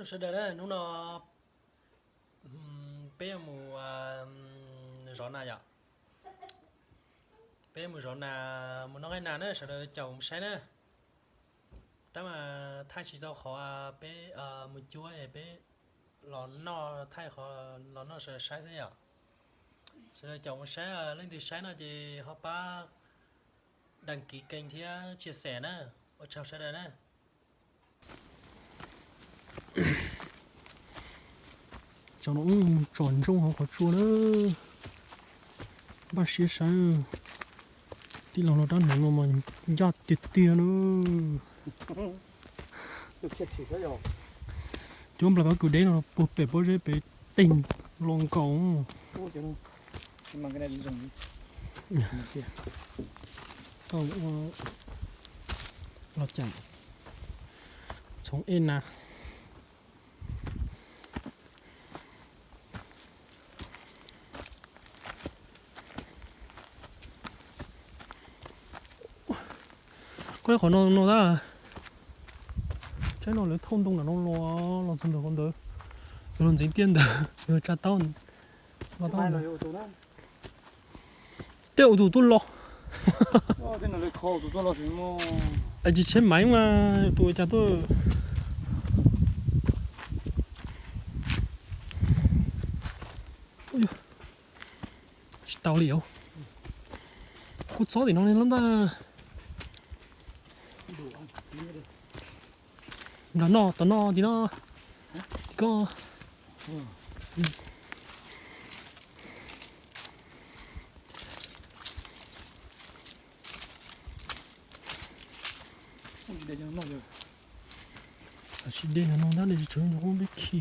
Sawv daws na, hnub no peb yuav mus zov nas yom. Peb mus zov nas, mus noj nqaij nas na, sawv daws caum mus saib na. Tab mas thaij tsis tau qhov peb mus cuab es peb los noj, thaij qhov los noj sawv daws saib xwb yom. Sawv daws caum mus saib, leej twg saib no ces ho pab đăng ký kênh thiab chia sẻ na. Ua tsaug sawv daws na. Tsaus no wb mus tsom ntsooj hauv qhov tsua na. Npaj siab saib. Tij laug los rab hneev no mas ncaj tiag tiag na. Cov nplas pab kwv deb no puag pem pob zeb pem teeg los nkaus. Los cam txhoov ej na. Koj qhov no no tab, tsaib no lawv thauj ntoo nram no los, los txog ntawm qhov ntawd, yog los ntxeev tiaj ntawd yog tsa taub los. Tej ua tus tuaj los. Tsis tsheb maiv mas tus cas tuaj. Tsis tau li os. Kuj txob tim no li lub ntag. Nram no, tom no tim no. Tim ko. Tam sim dej no no tab sis tshuav nyuam qub peb khi.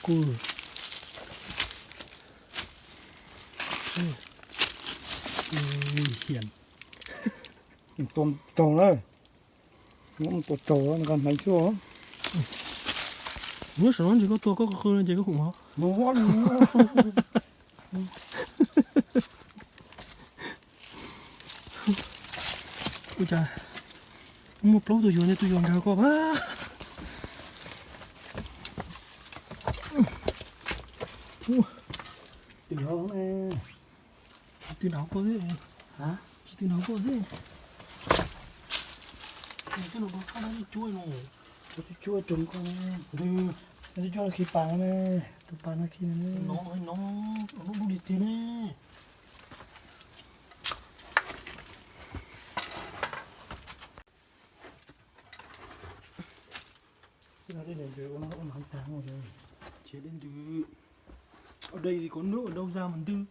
Kuj nguy hiểm. Tua raug na. Tua raug nqa hneev xwb. Nyob saum no ntsis koj tua koj qw no ces koj khum hov. Ua cas muaj plaub tug yuav, nej tug yuav nkag koj. Twb nrog koj xwb. Twb nrog koj xwb. Tej no koj txhob cuab no. Twb cuab tsoom koj ne. Twb cuab khi pas no ne. Tus pas no khi no ne. No, no, lub lub li tiag ne. Ces dej ntws, ở đây thì có nước ở đâu ra mà ntws.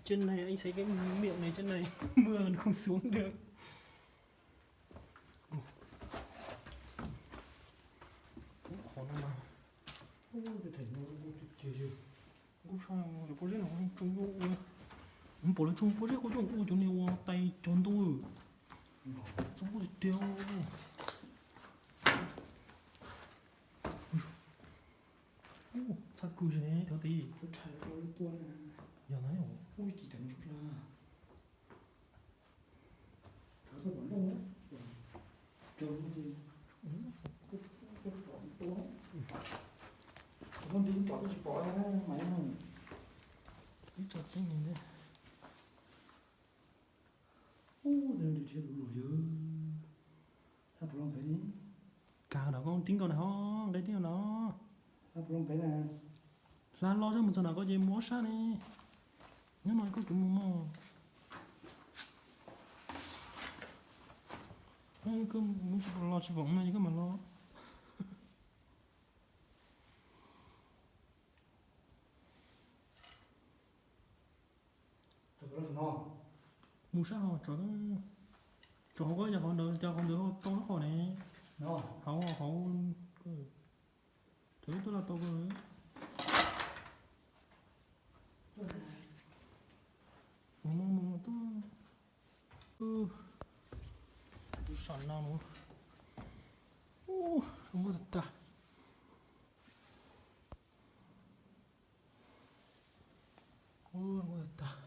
Trên này anh thấy cái miệng này trên này mưa còn không xuống được. Qhov no mas, ub, tej theem no kuj ces yog, kuj sab, cov pob zeb no kuj tsoo ua, kuv pom lawv tsoo pob zeb kuj coj ua cov niag ua tais cog ntoo, tsoo tiag tiag. Txhaj kws ne, thov ti. Yog na. Ib tsoom teeb li ntawd. Ub, tej no dhia luv luag yawg. Hla puas los pem ne? Kag no koj tib nkaus na ho, nqe tib nkaus no. Hla puas los pem na? Hla los zog mus txog nram koj ces mus ob sab ne. Nyob no koj twb mus mog. Koj mus tsis los tsis pom no ces koj mam los. Mus sab hauv, tso hauv koj, yog hauv ntawd, cov hauv ntawd tau lub qhov ne. Hauv, hauv, tau tuaj los tau. Mus, mus, mus tuaj. Lub sam no, ub, tag tag. Ub, ub, tag tag.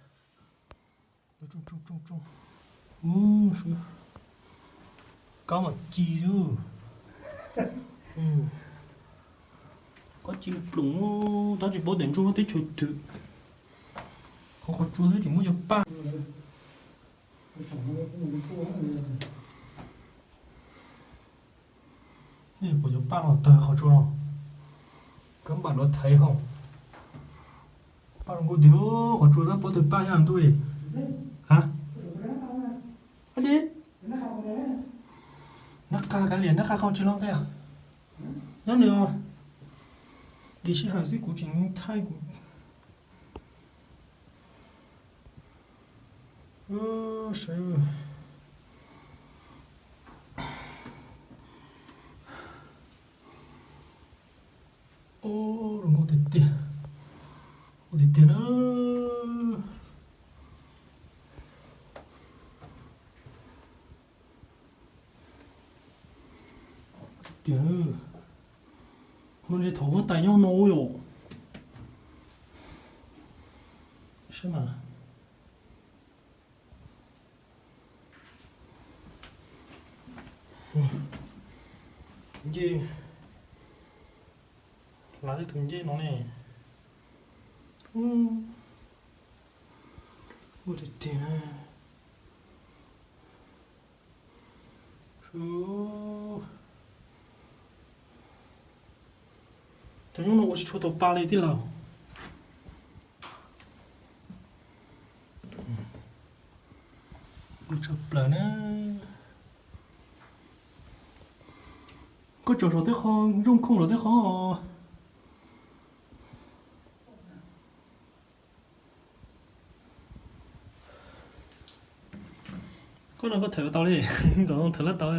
Lawv tsoo tsoo tsoo tsoo. Kab mas ci, kab ci ploom, tab tsis paub tias ntsuj teb chaws twg. Qhov, qhov tsua twb tsis muaj cov paj. Nej pom cov paj no tawg qhov tsua no, kab npam luav thaiv hauv. Paj zoo nkauj tiag, qhov tsua tab paub tawg paj yog ntuj. Ha? Dab tsi? Nab qa kav liam, nab qa qau tsis los nqe. Nyob nws, ces sij hawm xwb kuv tseem thaij kuv. Saib. Zoo nkauj tiag tiag, nkauj tiag tiag na. Tiag, no ntshe thaum huab tais nyob no yom. Saib mas. Ncej, lav tej tus ncej no ne. Ua tiag tiag na. Cov nyob no ua tsis tshua tau pa li tij laug. Tshaj plaws na. Koj tsom saum tej qho, nrooj khoom saum tej qho. Koj no koj thawm tau li, ntawm thawm lab tau.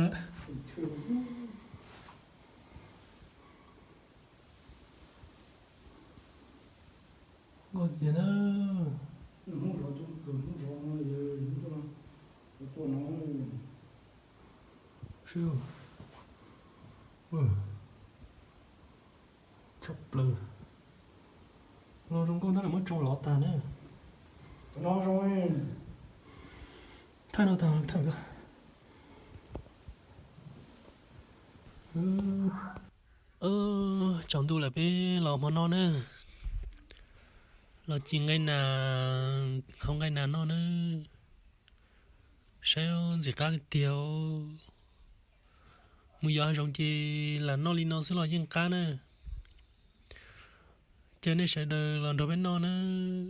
Nkauj tiag na. Tshaj plaws. No zoo nkauj tab lawv muab tsoo lov tag na. Thaij no tag, thaij. Tsaus ntuj lawm peb los hmo no na. Los ci nqaij nas, hau nqaij nas noj na. Saib ntxim qab tiag. Mus yos hav zoov ces lam noj li no xwb los yeej qab na. Caw nej sawv daws los nrog peb noj na.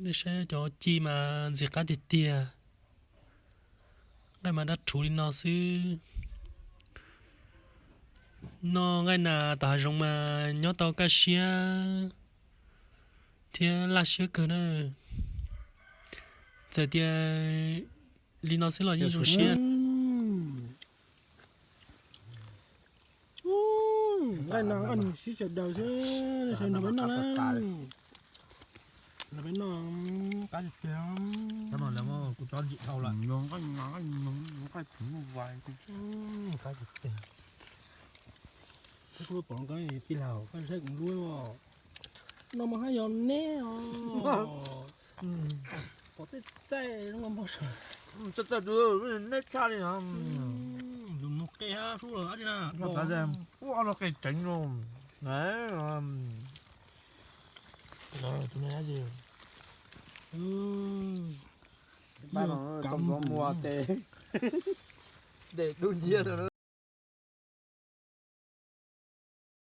Nej saib cov ci mas ntxim qab tiag tiag. Nqaij mas dab rhuv li no xwb. Noj nqaij nas tom hav zoov mas nyob tau kaj siab thiab laj siab kawg na. Txawm tias li no xwb los yeej zoo siab. Nqaij no nqaij nws sib sawv daws xwb, sawv nrog peb noj na. Nrog peb noj qab tiag tiag. Kuv tso ntsim dhau lawm. Nqaij tiag tiag. Kuv pom koj tij laug koj saib kuv lub no mas haj yog neb os. Pom txaij txaij zoo nkaus npog saum. Txaij txaij tus neb tshaj li no. Lus mus qe hab sub los dab tsi na. Ua los qe tseev los. Tus no dab tsi? Pab no tau muab tes dej dub nciab.